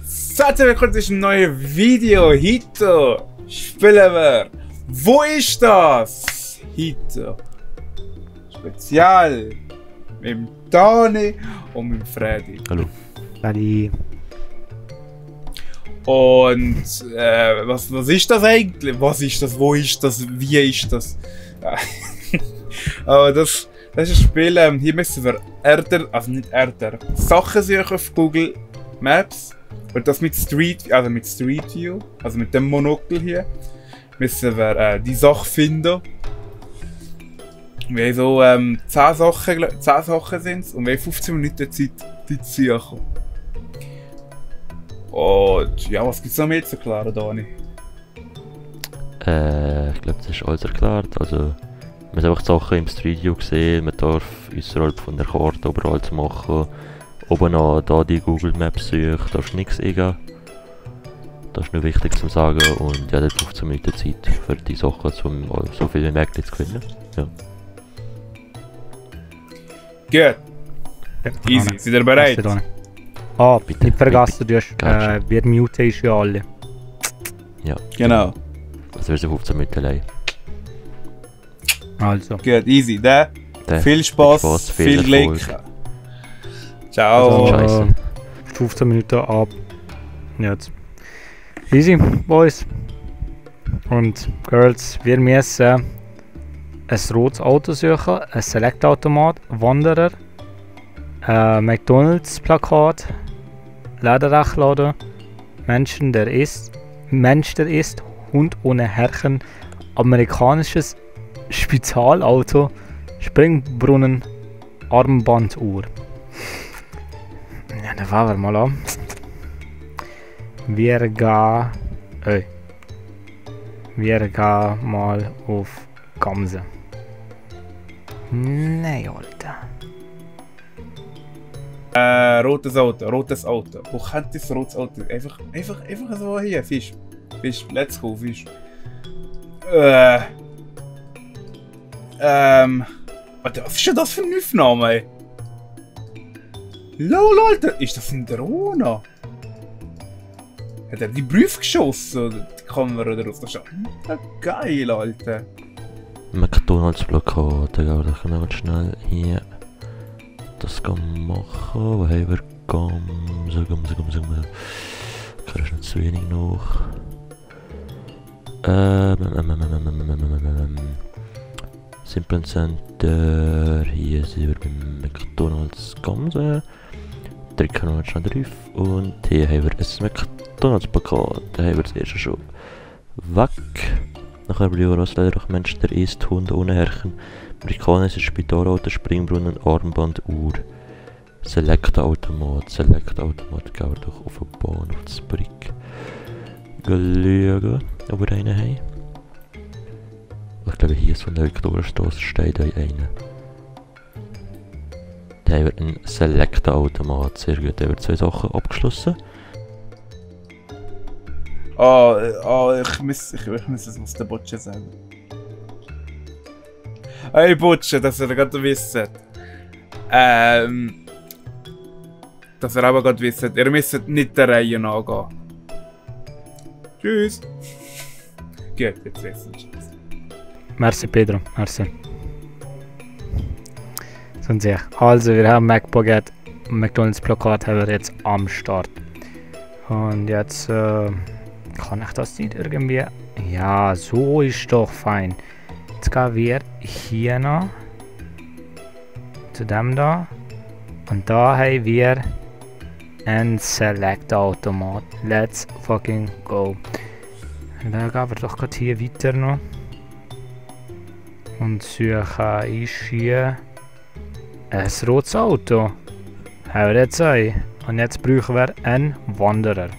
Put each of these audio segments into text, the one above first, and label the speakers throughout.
Speaker 1: Herzlich willkommen zu diesem neuen Video. Heute spielen wir Wo ist das? Heute Spezial mit dem Dani und mit dem Freddy.
Speaker 2: Hallo.
Speaker 3: Freddy.
Speaker 1: Und was ist das eigentlich? Was ist das? Wo ist das? Wie ist das? Aber das ist ein Spiel, hier müssen wir Sachen suchen auf Google Maps. Und das mit Street View, also mit dem Monokel hier, müssen wir die Sache finden. Wir haben so 10 Sachen sind und wir haben 15 Minuten Zeit, die zu suchen. Und ja, was gibt es noch mehr zu erklären, Dani?
Speaker 2: Ich glaube, das ist alles erklärt. Also, wir haben einfach die Sachen im Street View gesehen. Man darf außerhalb von der Karte überall zu machen. Oben noch da die Google Maps suchen, darfst du nichts eingeben. Das ist nur wichtig zu sagen und ja, das braucht 15 Minuten Zeit für die Sachen, um so viele Märkte zu gewinnen. Ja.
Speaker 1: Gut. Easy, seid ihr bereit?
Speaker 2: Bitte,
Speaker 3: nicht vergessen, du hast,
Speaker 2: Gotcha.
Speaker 3: wir muten ist ja alle.
Speaker 2: Ja.
Speaker 1: Genau.
Speaker 2: Also wir sind 15 Minuten allein.
Speaker 3: Also.
Speaker 1: Gut, easy. Viel Spaß, viel Glück. Ciao.
Speaker 2: Scheiße.
Speaker 3: 15 Minuten ab. Jetzt. Easy, Boys. Und Girls, wir müssen ein rotes Auto suchen, ein Select-Automat, Wanderer, McDonalds-Plakat, Lederrechladen, Mensch der ist, Hund ohne Herrchen, amerikanisches Spezialauto, Springbrunnen, Armbanduhr. Ja, dann fangen wir mal an. Wir gehen mal auf Gamse. Nein, Alter.
Speaker 1: Rotes Auto. Wo könnte das rotes Auto? Einfach so hier, Fisch, let's go, Fisch. Warte, was ist denn das für ein Aufnahme, ey? Lol, Alter, ist das ein Drohne? Hat er die Brief geschossen? Oder die Kamera oder was? Das ist ja geil, Alter.
Speaker 2: McDonalds-Plakat, da können wir schnell hier das machen. Wo haben wir Gamse? Kann ich nicht zu wenig noch. Simple Center, hier sind wir beim McDonalds Gamse. Drücken wir schon drauf und hier haben wir ein McDonalds-Plakat. Da haben wir das erste schon weg. Nachher bleiben wir als leider Mensch, der ist Hund ohne Herrchen. Amerikanisches Spitalauto, Springbrunnen, Armbanduhr. Select-Automat, gehen wir doch auf die Bahn, auf das Brick. Schauen, ob wir einen haben. Ich glaube, hier ist von der Viktoriastrasse steht da einer. Da haben wir einen Select-Automat, sehr gut, da haben wir 2 Sachen abgeschlossen.
Speaker 1: Ich muss es aus der Butsche sagen. Hey Butsche, dass ihr gerade wisst. Dass ihr aber gerade wisst, ihr müsst nicht der Reihe nachgehen. Tschüss. Gut, jetzt wissen wir.
Speaker 3: Merci Pedro, merci. Sonst ja. Also wir haben McDonalds Plakat haben wir jetzt am Start. Und jetzt kann ich das nicht irgendwie. Ja, so ist doch fein. Jetzt gehen wir hier noch zu dem da. Und da haben wir ein Select-Automat. Let's fucking go. Und dann gehen wir doch gerade hier weiter noch. Und suchen ist hier ein rotes Auto. Haben wir jetzt ein. Und jetzt brauchen wir einen Wanderer.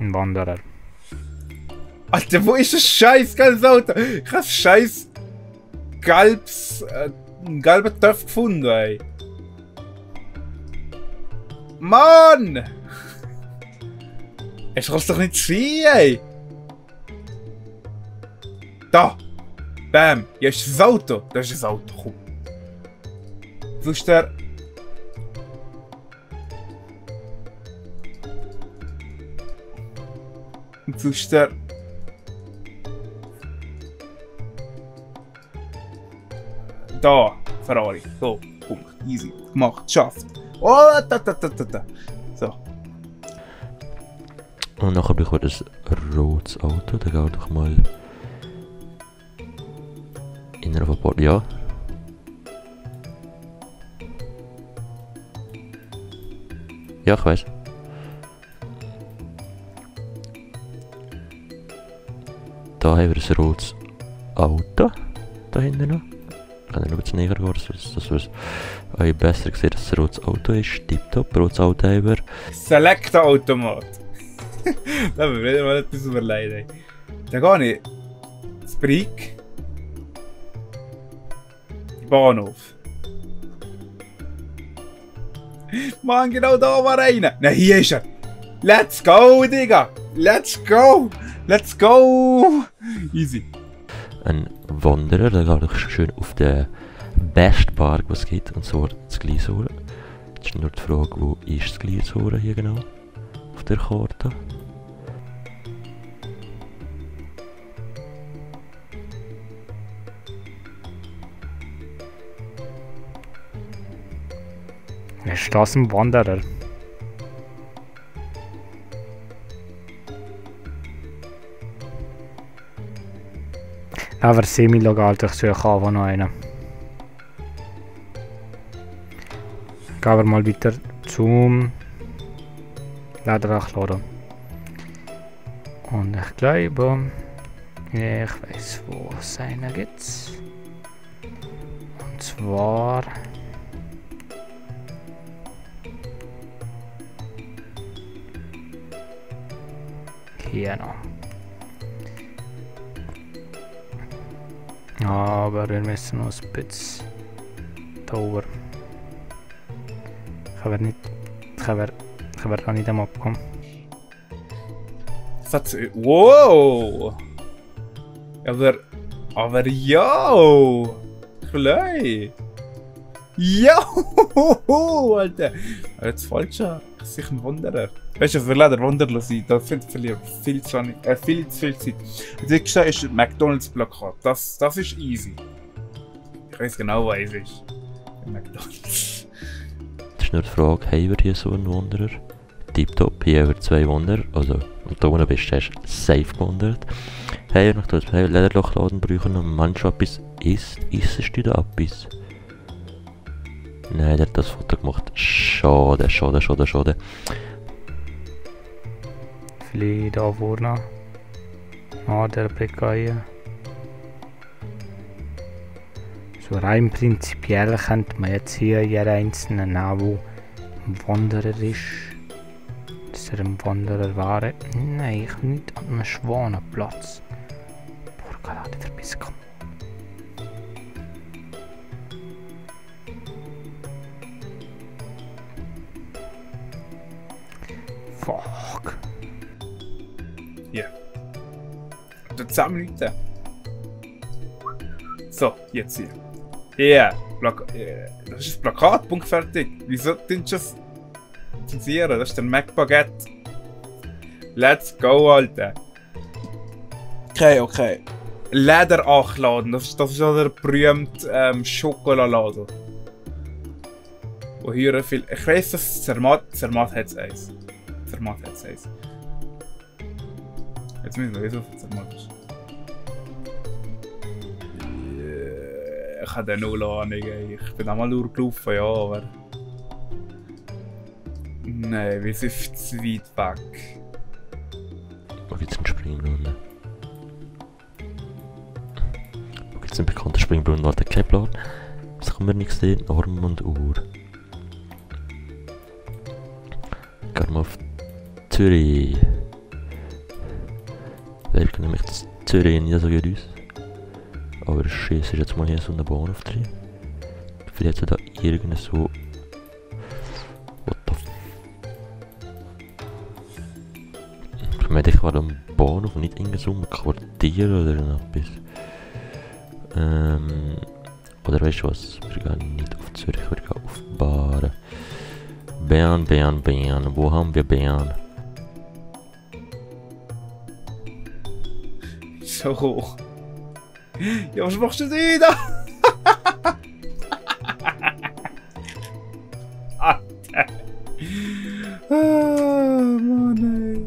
Speaker 3: Ein Wanderer.
Speaker 1: Alter, wo ist das scheiß gelbes Auto? Ich hab scheiß einen gelben Töpf gefunden, ey. Mann! Es kann's doch nicht sein, ey. Da! Bam! Hier ist das Auto. Das ist das Auto. Komm. Wo ist der? Und sonst der... Da, Ferrari. So, Punkt. Easy. Gemacht, geschafft. Oh, da. So.
Speaker 2: Und nachher bekommt ein rotes Auto. Dann geh doch mal... in auf ein Bord. Ja. Ja, ich weiß. Da haben wir ein rotes Auto. Da hinten noch. Ich kann noch etwas näher gehen, dass wir es euch besser sehen, dass es ein rotes Auto ist. Tipptopp, rotes Auto haben wir.
Speaker 1: Select-Automat. Da müssen wir wieder mal etwas überlegen. Da gehe ich. Das Brick. Die Bahnhof. Mann, genau da war einer. Na, hier ist er. Let's go, Digga. Let's go. Let's go. Easy.
Speaker 2: Ein Wanderer, der geht doch schön auf den besten Park, was es gibt, und zwar das Gleisohren. Jetzt ist nur die Frage, wo ist das Gleisohren hier genau? Auf der Karte.
Speaker 3: Ist das ein Wanderer? Aber semi-legal, ich suche auch noch einen. Gehen wir mal weiter zum Laderanchladen. Und ich glaube, ich weiß, wo es einen gibt. Und zwar... hier noch. Aber wir müssen noch ein bisschen dauern. Ich kann da nicht am abkommen.
Speaker 1: Wow! Aber yo! Klein! Yo! Alter! Jetzt falscher. Das ist sicher ein Wanderer. Weißt du, für leider Wanderer sein, da verliere ich viel zu viel Zeit. Also ich sage, ist ein McDonalds-Plakat. Das ist easy. Ich weiß genau, was es ist. McDonalds.
Speaker 2: Das ist nur die Frage, haben wir hier so einen Wanderer? Tipptopp, hier haben wir 2 Wanderer. Also, und da unten bist du safe gewandert. Haben wir noch das Lederlochladen brauchen und manchmal etwas isst du da etwas? Nein, der hat das Foto gemacht. Schade.
Speaker 3: Vielleicht da vorne. Ah, der Bäckerei. So rein prinzipiell könnte man jetzt hier jeden einzelnen nehmen, der ein Wanderer ist. Dass er ein Wanderer war. Nein, ich will nicht an einem Schwanenplatz. Porca, da hat er bis kommen. Fuck.
Speaker 1: Hier. Yeah. 10 Minuten. So, jetzt hier. Yeah. Das ist das Plakat, Punkt fertig. Wieso tun sie das zensieren? Das ist der Mac-Baguette. Let's go, Alter. Okay. Lederachladen, das ist der berühmte Schokoladeladen. Wo hier viel. Ich weiss, dass Zermatt hat es eins. Jetzt müssen wir wissen, was Zermatt ist. Ich habe null Ahnung. Ich bin einmal durchgelaufen, ja, aber. Nein, wir sind zu weit weg.
Speaker 2: Wo gibt es einen Springbrunnen? Wo gibt es einen bekannten Springbrunnen? Warte, kein Plan. Das kann man nicht sehen. Arm und Uhr. Gehen wir auf Zürich. Weil ich nämlich Zürich nicht so gut aus. Aber das Schiss ist jetzt mal hier so eine Bahnhof drin. Vielleicht hat da irgendeine so... What the f... Ich meine, ich war am Bahnhof und nicht in so einem Quartier oder etwas. Oder weißt du was? Wir gehen nicht auf Zürich, wir gehen auf Baren. Bern. Wo haben wir Bern?
Speaker 1: so hoch. Ja, was machst du denn da? Alter. Ah, Mann, ey.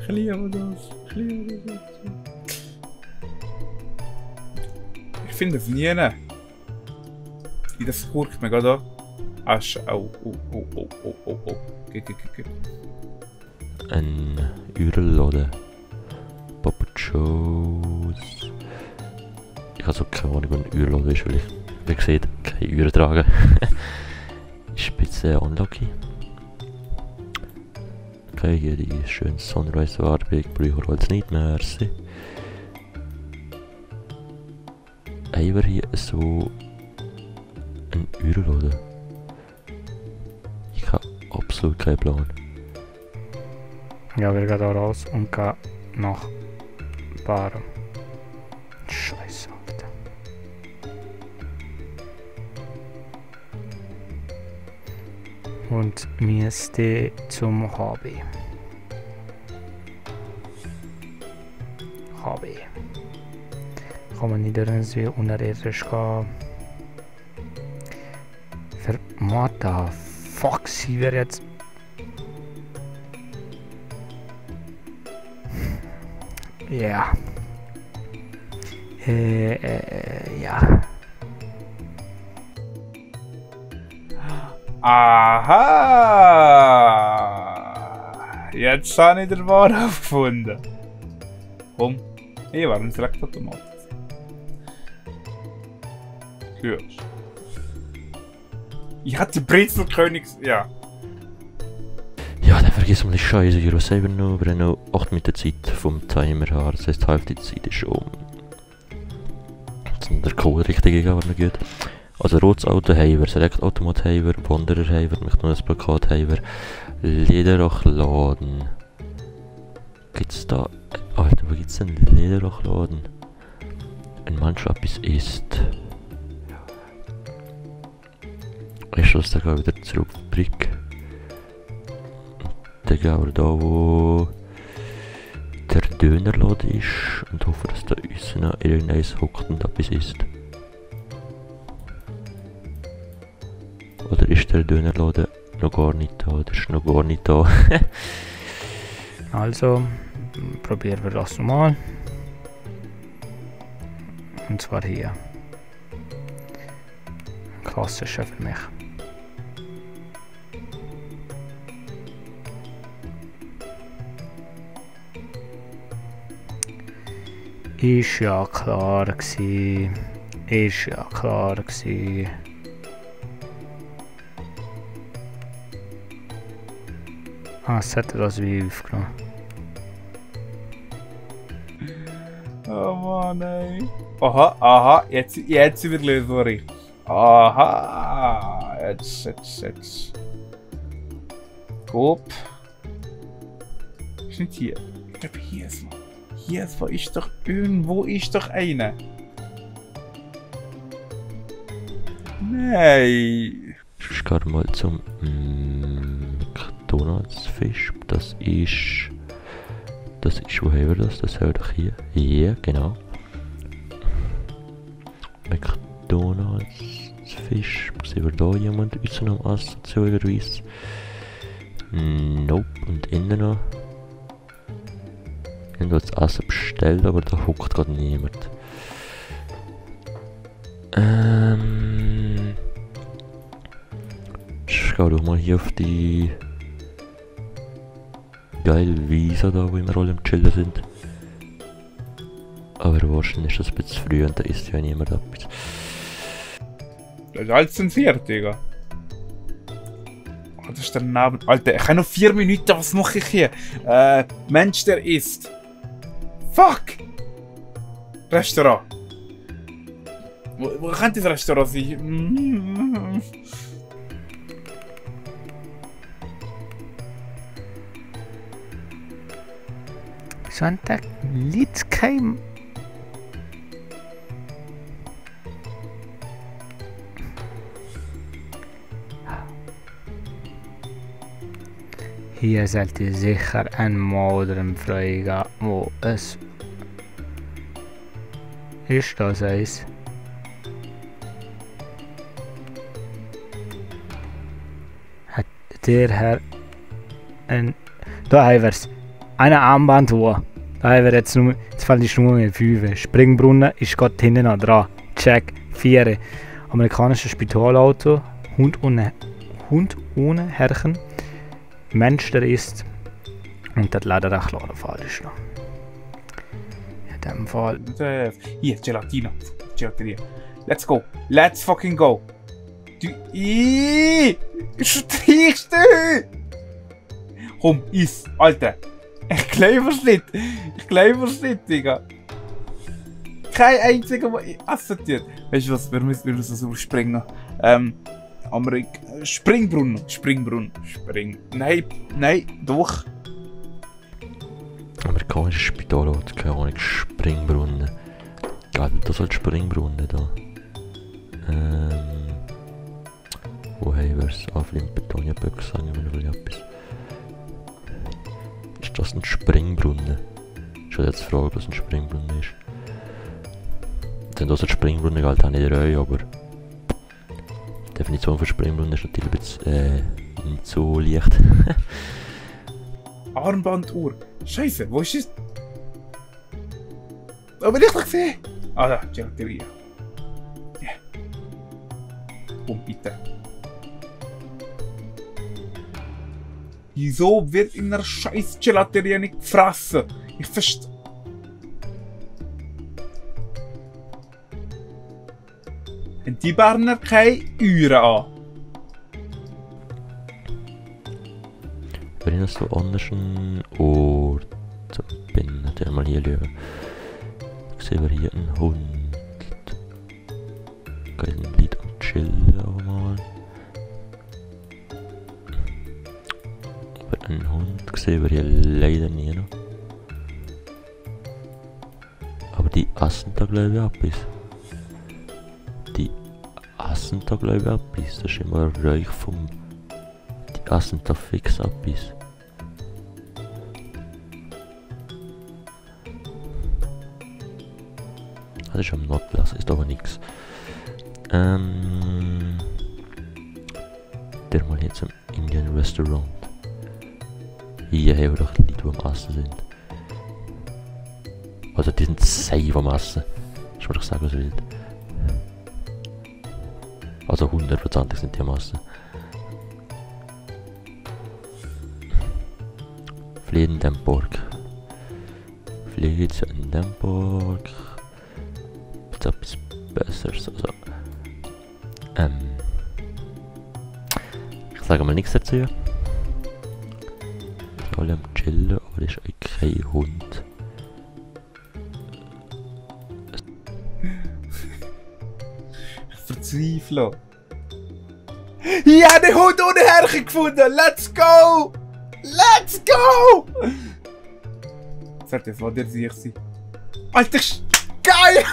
Speaker 1: Ich liebe das. Ich liebe das. Ich finde es nie. Das guckt mir gerade an. Asch, oh. Geht.
Speaker 2: Ein Uhrladen. Papa Joe's. Ich habe so keine Ahnung, was ein Uhrladen ist, weil ich, wie gesagt, keine Uhren trage. Ist ein bisschen unlucky. Okay, hier die schöne Sunrise-Werbung, brauche ich nicht mehr. Merci. Haben wir hier so ein Uhrladen? Ich habe absolut keinen Plan.
Speaker 3: Ja, wir gehen da raus und gehen nach Bar. Scheiße, Alter. Und müsste zum Hobby. Kann man nicht irgendwie unterirdisch gehen. What the fuck, sie wir jetzt. Ja. Ja.
Speaker 1: Aha! Jetzt habe ich den Wahrhaft gefunden. Komm, ich war ein Selectautomat. Hörst. Ich hatte Brezelkönigs. Ja.
Speaker 2: Ja, dann vergiss mal die Scheiße, Euro 7 noch, wir haben noch 8 Minuten Zeit vom Timer her, das heisst, die Hälfte der Zeit ist um. Jetzt der Code richtig gegeben, war noch gut. Also rotes Auto haben wir, Select-Automat haben wir, Wanderer haben wir, McDonalds-Plakat haben wir, Lederachladen. Gibt's da... Alter, wo gibt's denn Lederachladen? Wenn man schon etwas isst. Ich schloss dann wieder zurück auf die Brick. Dann gehen wir da, wo der Dönerladen ist und hoffen, dass da uns noch irgendeins hockt und etwas isst. Oder ist der Dönerladen noch gar nicht da? Der ist noch gar nicht da.
Speaker 3: Also, probieren wir das nochmal. Und zwar hier. Klassischer für mich. Ist ja klar gsi. Ist ja klar gsi. Ah, es hat das wie aufgenommen.
Speaker 1: Oh Mann, ey. Aha, jetzt sind wir lösbar. Aha, jetzt. Gop. Ist nicht hier. Ich glaube, hier ist man. Hier ist, irgendwo ist doch eine. Nein.
Speaker 2: Ich gehe mal zum McDonalds Fisch. Das ist, wo haben wir das? Das haben wir doch hier. Ja, genau. McDonalds Fisch. Sehen wir da jemand uns noch am Essen zufälligerweise? Nope. Und innen noch. Ich habe das Essen bestellt, aber da hockt gerade niemand. Ich gehe doch mal hier auf die geile Wiese da, wo wir alle am Chillen sind. Aber wahrscheinlich ist das ein bisschen früh und da isst ja niemand etwas.
Speaker 1: Das ist alles zensiert, Digga. Oh, das ist der Name. Alter, ich habe noch 4 Minuten, was mache ich hier? Mensch, der isst. Fuck! Restaurant. Wo könnte das Restaurant sein?
Speaker 3: Sonntag liegt kein... Hier sollte sicher ein Modem freigehen, wo es Ist das eins? Hat der Herr ein... Da haben wir es. Eine Armbanduhr. Da haben wir jetzt nur... Jetzt fällt die Nummer mit 5. Springbrunnen ist gerade hinten noch dran. Check. 4. Amerikanisches Spitalauto. Hund ohne Herrchen. Mensch, der ist. Und das leider auch klar falsch noch. In dem Fall.
Speaker 1: Hier, Gelatina. Gelateria. Let's go. Let's fucking go. Du. Strichst du? Komm, iss, Alter. Ich glaub's nicht. Ich glaub's nicht, Digga. Kein einziger, der assoziiert. Weißt du was? Wir müssen das überspringen. Springbrunnen. Nein, doch.
Speaker 2: Amerikanisches Spitalauto, keine Ahnung, Springbrunnen. Ja, das halt Springbrunnen da. Wo haben wir es? Flint, Beton, Böck, sagen wir noch etwas. Ist das ein Springbrunnen? Ich habe jetzt die Frage, was ein Springbrunnen ist. Wenn das ein Springbrunnen galt, habe ich 3, aber die Definition von Springbrunnen ist natürlich ein bisschen nicht so leicht.
Speaker 1: Armbanduhr. Scheiße, wo ist es? Aber ich gesehen. Ah, da, Gelateria. Ja. Komm, bitte. Wieso wird in einer scheiß Gelateria nicht gefressen? Ich verstehe. Und die Berner keine Uhren an.
Speaker 2: Wenn ich so anderen Ort bin, der mal hier schauen. Sehen wir hier einen Hund. Geil, ein Lied am Chillen auch mal. Aber einen Hund sehen wir hier leider nie noch. Aber die essen da glaube ich etwas. Die essen da glaube ich etwas. Das ist immer ein Räuch vom... Die essen da fix etwas. Das ist am Nordplatz, ist aber nichts. Der mal jetzt im Indian Restaurant. Hier haben wir doch Leute, die am Essen sind. Also die sind safe am Essen. Ich wollte doch sagen, was wild. Also 100% sind die am Essen. Fledendenburg. Fledendenburg. Etwas Besseres. Also, ich sage mal nichts dazu. Die alle am Chillen, aber das ist eigentlich kein Hund.
Speaker 1: Verzweifle. Ja, den Hund ohne Herrchen gefunden! Let's go! Let's go! Sollte von dir sicher sein. Alter, geil!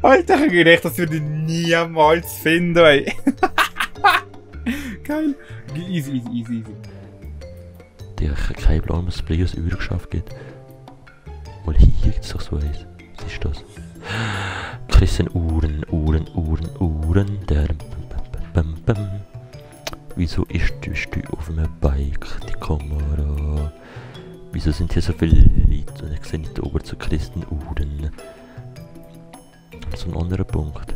Speaker 1: Alter, ich gedacht, das würde ich niemals finden, ey. Geil. Easy.
Speaker 2: Der hat keinen Plan, was es Players übergeschafft geht. Mal hier gibt es doch so eins. Was ist das? Christen Uhren. Wieso ist du auf einem Bike? Die Kamera. Wieso sind hier so viele Leute und ich sehe nicht oben zu Christen Uhren? So ein anderer Punkt.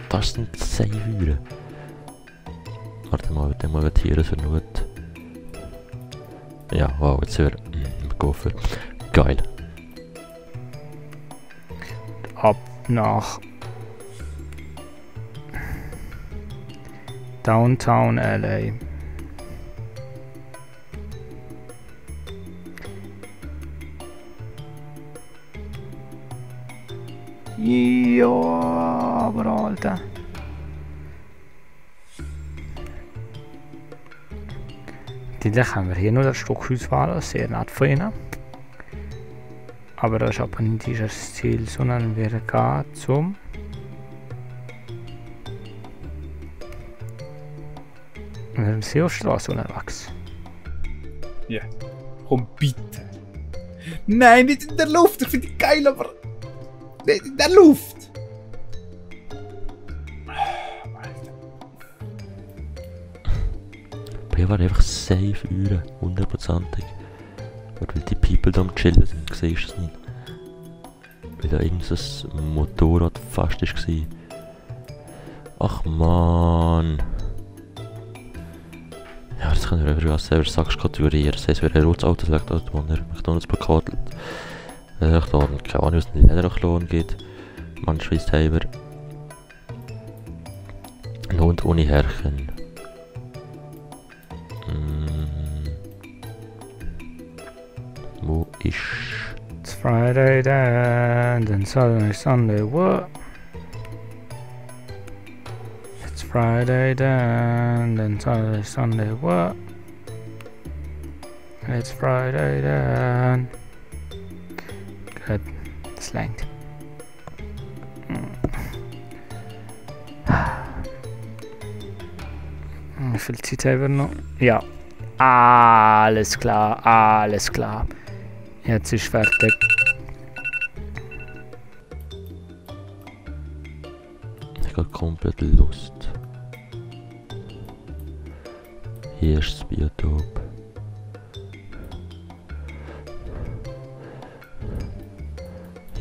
Speaker 2: Das sind 10 Uhren. Warte mal, dann mal hier so nur. Ja, wow, jetzt sind wir Koffer. Geil.
Speaker 3: Ab nach Downtown LA. Ja, aber Alter. Natürlich haben wir hier nur das Stockhäuser, sehr nett von ihnen. Aber das ist aber nicht das Ziel, sondern wir gehen zum Wir sind auf der Straße unterwegs.
Speaker 1: Ja. Komm, bitte. Nein, nicht in der Luft. Ich finde die geil, aber... Nicht in der Luft.
Speaker 2: Ich war einfach safe üren, 100%. Oder weil die People da am Chillen sind, siehst du es nicht. Weil da irgendein Motorrad fast war. Ach man. Ja, das kann ich einfach als selber sagst kategorieren. Das heisst, wer ein rotes Auto sagt, wo er McDonalds-Plakat da keine Ahnung, was es in Lederachlohn geht. Man schweisst halber. Ein Hund ohne Herrchen. Wo ist...
Speaker 3: It's Friday then, then Saturday, Sunday, what? It's Friday then Saturday, Sunday, what? It's Friday then. Gut, das langt. Wie viel Zeit haben wir noch? Ja. Alles klar, alles klar. Jetzt ist fertig.
Speaker 2: Ich habe komplett Lust. Hier ist das Biotop.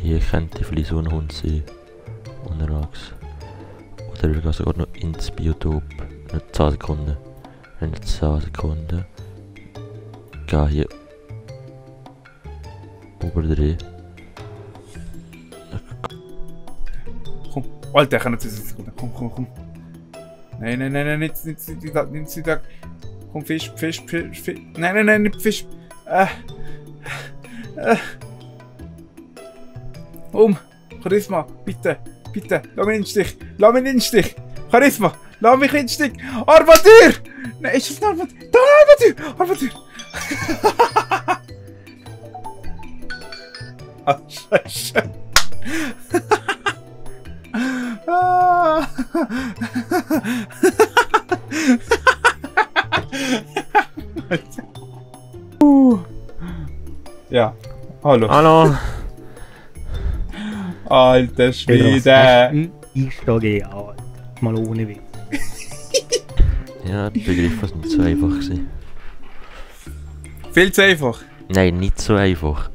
Speaker 2: Hier könnte vielleicht so ein Hund sein. Unterwegs. Oder wir gehen sogar noch ins Biotop. Noch 10 Sekunden. Noch 10 Sekunden. Geh hier oberdrehen.
Speaker 1: Komm, Alter, ich kann nicht 2 Sekunden. Komm. Nein, nicht da. Komm, Fisch. Nein, nicht Fisch. Charisma, bitte, lass mich in den Stich. Charisma, lass mich in den Stich. Armatur! Nein, ist das ein Armatur? Da, Armatur! Ah, Scheiße. Ja, hallo. Alter Schwede.
Speaker 3: Ich stehe Alter. Mal ohne Witz.
Speaker 2: Ja, der Begriff war nicht so einfach gewesen.
Speaker 1: Viel zu einfach.
Speaker 2: Nein, nicht so einfach.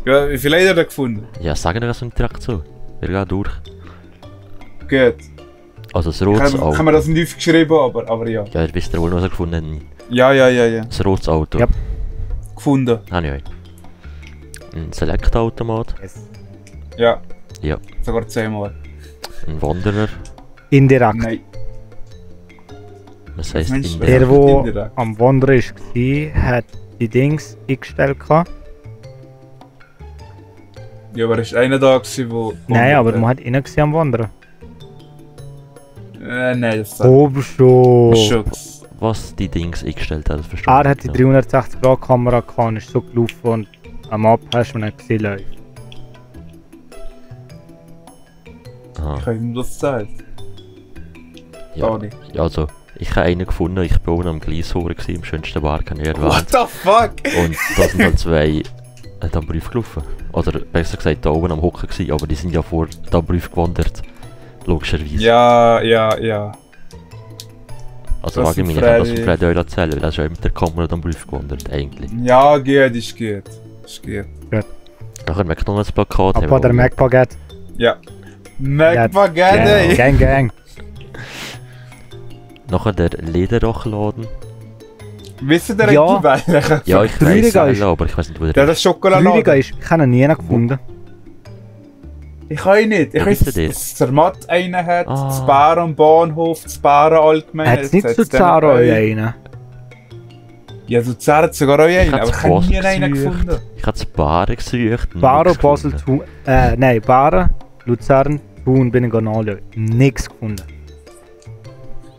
Speaker 1: Ja, wie viel hat er gefunden?
Speaker 2: Ja, sagen wir das direkt so. Wir gehen durch.
Speaker 1: Gut.
Speaker 2: Also das rotes
Speaker 1: Ich
Speaker 2: Auto.
Speaker 1: habe mir das nicht aufgeschrieben, aber ja.
Speaker 2: Ja, ihr wisst ja wohl, was er gefunden hat.
Speaker 1: Ja.
Speaker 2: Das rotes Auto.
Speaker 3: Ja.
Speaker 1: Gefunden.
Speaker 2: Habe ich auch. Ein Select-Automat.
Speaker 3: Yes.
Speaker 1: Ja.
Speaker 2: Ja.
Speaker 1: Sogar 10-mal.
Speaker 2: Ein Wanderer.
Speaker 3: Indirekt.
Speaker 1: Nein.
Speaker 2: Was heisst
Speaker 1: Mensch,
Speaker 2: in
Speaker 3: Der,
Speaker 2: der...
Speaker 3: der
Speaker 1: Indirekt.
Speaker 3: am Wandern war, hat die Dings eingestellt.
Speaker 1: Ja, aber ist einer da gewesen, wo...
Speaker 3: Nein, aber man hat innen am Wandern.
Speaker 1: Nein, das ist
Speaker 3: Oben schon.
Speaker 1: Schutz.
Speaker 2: Was die Dings eingestellt hat, das verstehe
Speaker 3: Er hat die 360-Grad-Kamera gehabt, ist so gelaufen und am Ab hast du nicht gesehen läuft.
Speaker 2: Aha.
Speaker 1: Ich habe ihm das gezeigt.
Speaker 2: Ja.
Speaker 1: Nicht.
Speaker 2: Ja, also, ich habe einen gefunden, ich war oben am Gleishorn, im schönsten Bar, kann ich erwähnen.
Speaker 1: What the fuck?
Speaker 2: Und da sind halt 2 am Brief gelaufen. Oder besser gesagt, da oben am Hocken gewesen, aber die sind ja vor dem Brief gewandert. Logischerweise.
Speaker 1: Ja.
Speaker 2: Also
Speaker 1: das
Speaker 2: wage ich mich
Speaker 1: sind
Speaker 2: nicht, dass
Speaker 1: Freddy.
Speaker 2: ich Freddy euch erzählen, weil er ist ja mit der Kamera am Brief gewandert, eigentlich.
Speaker 1: Ja, ist gut.
Speaker 2: Nachher McDonalds-Plakat.
Speaker 3: Papa, der Mac-Baguette.
Speaker 1: Ja. McBaguette!
Speaker 3: Gang.
Speaker 2: Nachher der Lederrachladen.
Speaker 1: Wisst ihr
Speaker 3: Ja.
Speaker 1: welchen?
Speaker 2: Ja, ich
Speaker 3: Rüdiger
Speaker 2: weiss
Speaker 3: ist-
Speaker 2: es, aber ich weiß nicht, wo der
Speaker 1: Der
Speaker 2: ist.
Speaker 1: das Schokolade.
Speaker 3: Rüdiger ist, ich habe ihn nie gefunden.
Speaker 1: Ich kann ihn nicht. Ich
Speaker 2: Ja,
Speaker 1: weiss,
Speaker 2: wisst ihr
Speaker 1: dass der Matt einen hat,
Speaker 2: Ah.
Speaker 1: das Bar am Bahnhof, das Bar allgemein.
Speaker 3: Hat es nicht
Speaker 1: Jetzt
Speaker 3: so
Speaker 1: hat's dann
Speaker 3: Zara
Speaker 1: einen.
Speaker 3: einen?
Speaker 1: Ja, so Zara hat sogar auch einen,
Speaker 2: hab's
Speaker 1: aber ich habe nie
Speaker 2: Basel
Speaker 1: einen
Speaker 2: gesucht.
Speaker 1: gefunden.
Speaker 2: Ich habe das Baren gesucht.
Speaker 3: Baro,
Speaker 2: nichts
Speaker 3: Basel,
Speaker 2: gefunden.
Speaker 3: Nein, Baren, Luzern, Thun bin ich nachschauen. Nichts gefunden.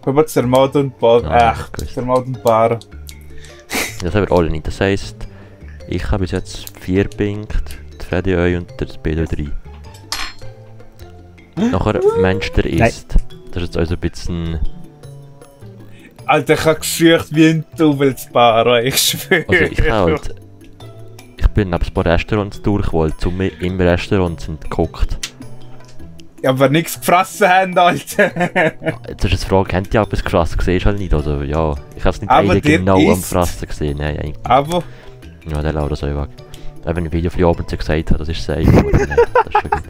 Speaker 1: Aber der Matt und Bar.
Speaker 2: Ah,
Speaker 1: Echt,
Speaker 2: gewusst.
Speaker 1: der Matt und Bar.
Speaker 2: Das haben wir alle nicht. Das heisst, ich habe bis jetzt 4 Punkte, die Freddy euch und der Bedo 3. Nachher Mensch der ist. Das ist jetzt also ein bisschen...
Speaker 1: Alter, ich habe gesucht wie ein Doublesbar, ich schwöre.
Speaker 2: Also ich bin neben ein paar Restaurants durchgewollt, zu mir im Restaurant sind geguckt.
Speaker 1: Ja, aber nichts gefressen haben, Alter.
Speaker 2: Jetzt ist die Frage, habt ihr etwas gefressen? Siehst du halt nicht, also ja. Ich habe es nicht
Speaker 1: Aber
Speaker 2: eigentlich
Speaker 1: der
Speaker 2: genau am
Speaker 1: isst.
Speaker 2: Fressen gesehen, nein, eigentlich.
Speaker 1: Aber,
Speaker 2: Ja, der Laura soll weg. Wenn ich Video von Abend gesagt habe, das ist safe. Aber nein, das ist schon gut.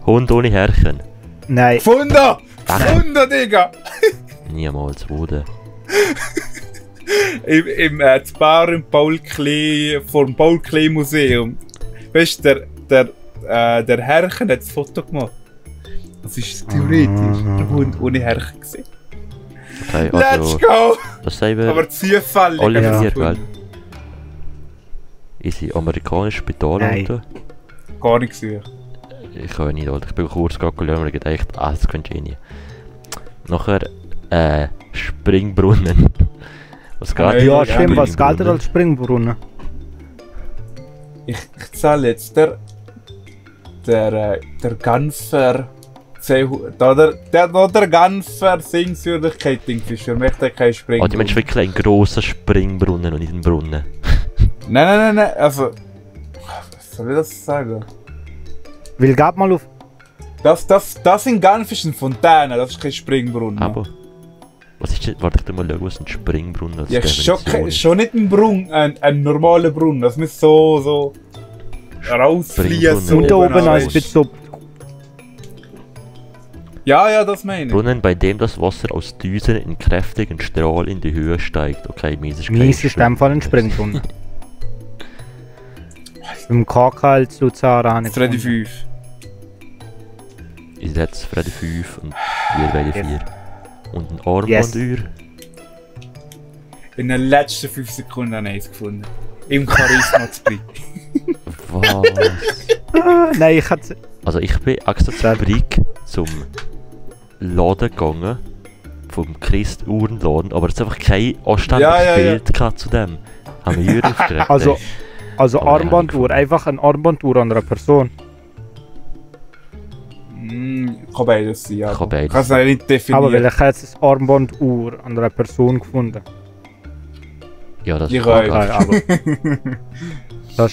Speaker 2: Hund ohne Herrchen.
Speaker 3: Nein.
Speaker 1: gefunden! Gefunden, Digga!
Speaker 2: Niemals wurde.
Speaker 1: Im Bar im Paul Klee, vor dem Paul Klee Museum. Weißt du, der Herrchen hat das Foto gemacht. Das ist theoretisch der Hund ohne Herrchen gewesen.
Speaker 2: Okay,
Speaker 1: Let's
Speaker 2: also,
Speaker 1: go!
Speaker 2: das sagen wir
Speaker 1: Aber zufällig.
Speaker 2: alle
Speaker 3: Ja.
Speaker 2: vier, gell? Ist amerikanisches Spitalauto?
Speaker 1: Gar nicht gesucht.
Speaker 2: Ich kann ja nicht, Alter. Ich bin kurz gegangen und gedacht, das könnte ich nie. Nachher, Springbrunnen. Was geht?
Speaker 1: Hey,
Speaker 3: Ja,
Speaker 1: ja,
Speaker 3: stimmt, was
Speaker 2: Springbrunnen.
Speaker 3: gilt als Springbrunnen?
Speaker 1: Ich zahle jetzt der Genfer. Der Genfer Sehenswürdigkeit ist für mich kein
Speaker 2: Oh, die
Speaker 1: Springbrunnen.
Speaker 2: Menschen wirklich einen grossen Springbrunnen und nicht einen Brunnen.
Speaker 1: Nein, also. Was soll ich das sagen?
Speaker 3: Will gab mal auf.
Speaker 1: Das in Genf ist eine Fontäne, das ist kein Springbrunnen.
Speaker 2: Aber, was ist das? Warte, ich mal schauen, was ein Springbrunnen als
Speaker 1: Ja,
Speaker 2: Definition ist.
Speaker 1: schon nicht ein Brunnen, ein normaler Brunnen. Das muss so rausfließen.
Speaker 2: Springbrunnen.
Speaker 3: Und da oben
Speaker 1: weißt.
Speaker 3: als bisschen so.
Speaker 1: Ja, das meine ich.
Speaker 2: Brunnen, bei dem das Wasser aus Düsen in kräftigen Strahl in die Höhe steigt. Okay, mies ist kein
Speaker 3: Mies ist in dem Fall ein Springbrunnen. Im KK als Luzern habe ich
Speaker 1: Freddy
Speaker 3: gefunden.
Speaker 1: 5.
Speaker 2: Ist jetzt Freddy 5 und wir beide 4.
Speaker 3: Yes.
Speaker 2: Und ein Armbanduhr.
Speaker 1: In den letzten 5 Sekunden habe ich es gefunden. Im Charisma Spree.
Speaker 2: Was?
Speaker 3: Nein, ich hatte.
Speaker 2: Also ich bin extra zur Fabrik zum Laden gegangen. Vom Christ Uhrenladen, aber es ist einfach kein anständiges
Speaker 1: Ja.
Speaker 2: Bild gehabt zu dem. Haben wir hier aufgeregt.
Speaker 3: Also
Speaker 2: Oh,
Speaker 3: Armbanduhr, einfach eine Armbanduhr an einer Person.
Speaker 1: Kann beides sein, ja.
Speaker 2: Kann beides
Speaker 1: Kann es nicht definieren.
Speaker 3: Aber weil ich jetzt eine Armbanduhr an einer Person gefunden.
Speaker 2: Ja, das
Speaker 1: Ich
Speaker 2: ist
Speaker 1: auch.
Speaker 2: voll
Speaker 3: Okay,
Speaker 2: geil.
Speaker 3: aber. Das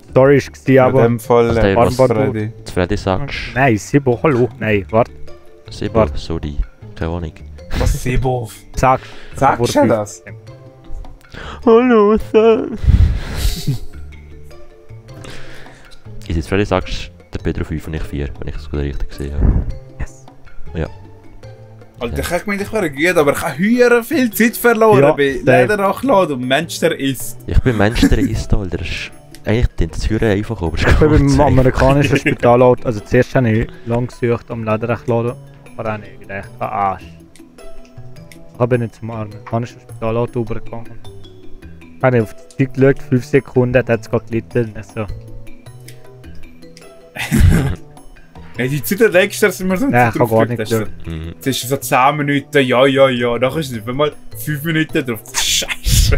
Speaker 3: Story war,
Speaker 1: In
Speaker 3: aber.
Speaker 1: dem Fall
Speaker 2: Also der, was
Speaker 3: Armbanduhr.
Speaker 1: Freddy.
Speaker 2: zu Freddy sagst.
Speaker 3: Nein, Sibo, hallo. Nein, warte.
Speaker 2: Sibo,
Speaker 3: Warte.
Speaker 2: sorry. Keine Ahnung.
Speaker 1: Was Sebov?
Speaker 3: Sag.
Speaker 1: Sagst du das?
Speaker 2: Hallo, Sam. Ist jetzt Freddy sagst, der Pedro 5 und ich 4, wenn ich das gut richtig gesehen habe.
Speaker 3: Yes.
Speaker 1: Alter, ich habe gemeint, ich wäre gut, aber ich habe höher viel Zeit verloren
Speaker 3: Ja,
Speaker 1: bei
Speaker 3: safe.
Speaker 1: Lederachladen und Mensch, der isst.
Speaker 2: Ich bin Mensch, der ist, Alter. Das ist eigentlich klingt das Hören einfach, aber es ist
Speaker 3: Ich bin
Speaker 2: gar
Speaker 3: beim
Speaker 2: nicht safe.
Speaker 3: amerikanischen Spitalauto. Also zuerst habe ich lang gesucht am Lederrechladen. Aber dann habe ich gedacht, Arsch. Ich bin jetzt zum amerikanischen Spitalauto übergegangen. Habe ich auf die Zeit geschaut, 5 Sekunden, hat es gerade gelitten. Also,
Speaker 1: Ja, die Zeit der Extra sind wir so
Speaker 3: Nein, ich
Speaker 1: drauf
Speaker 3: habe gar nicht
Speaker 1: gedrückt.
Speaker 3: geschaut.
Speaker 2: Mhm.
Speaker 1: Es ist so 10 Minuten, ja. Dann ist es mal 5 Minuten drauf. Scheiße.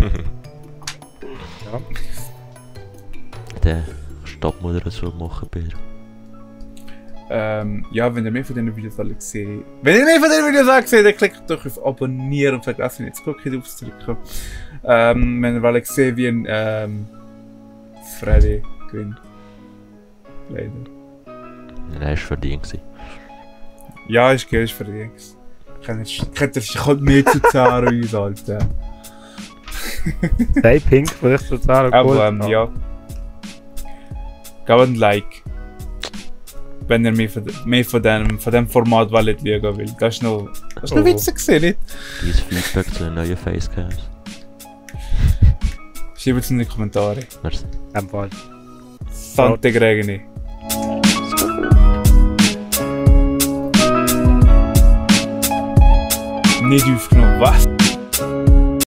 Speaker 2: Der Stadtmoderation machen, Bär.
Speaker 1: Ja, wenn ihr mehr von diesen Videos alle gesehen habt. Wenn ihr mehr von diesen Videos alle gesehen habt, dann klickt doch auf Abonnieren und vergesst nicht das Glocke aufzudrücken. Wenn ihr alle gesehen wie ein Freddy gewinnt. Leider.
Speaker 2: Nein, ist verdient gewesen.
Speaker 1: Ja, ist geil, ist verdient. Ich kann mehr zu zahlen uns, Alter.
Speaker 3: Sei pink, weil ich total
Speaker 1: Aber ja. Gebt ein Like. Wenn ihr mehr von dem Format wollt schauen will. Das ist noch witzig gewesen, nicht?
Speaker 2: Dieses Feedback zu den neuen Facecams.
Speaker 1: Schreibt es in die Kommentare.
Speaker 2: Merci.
Speaker 3: In dem Fall.
Speaker 1: Sante Gregni. Nicht aufgenommen, was?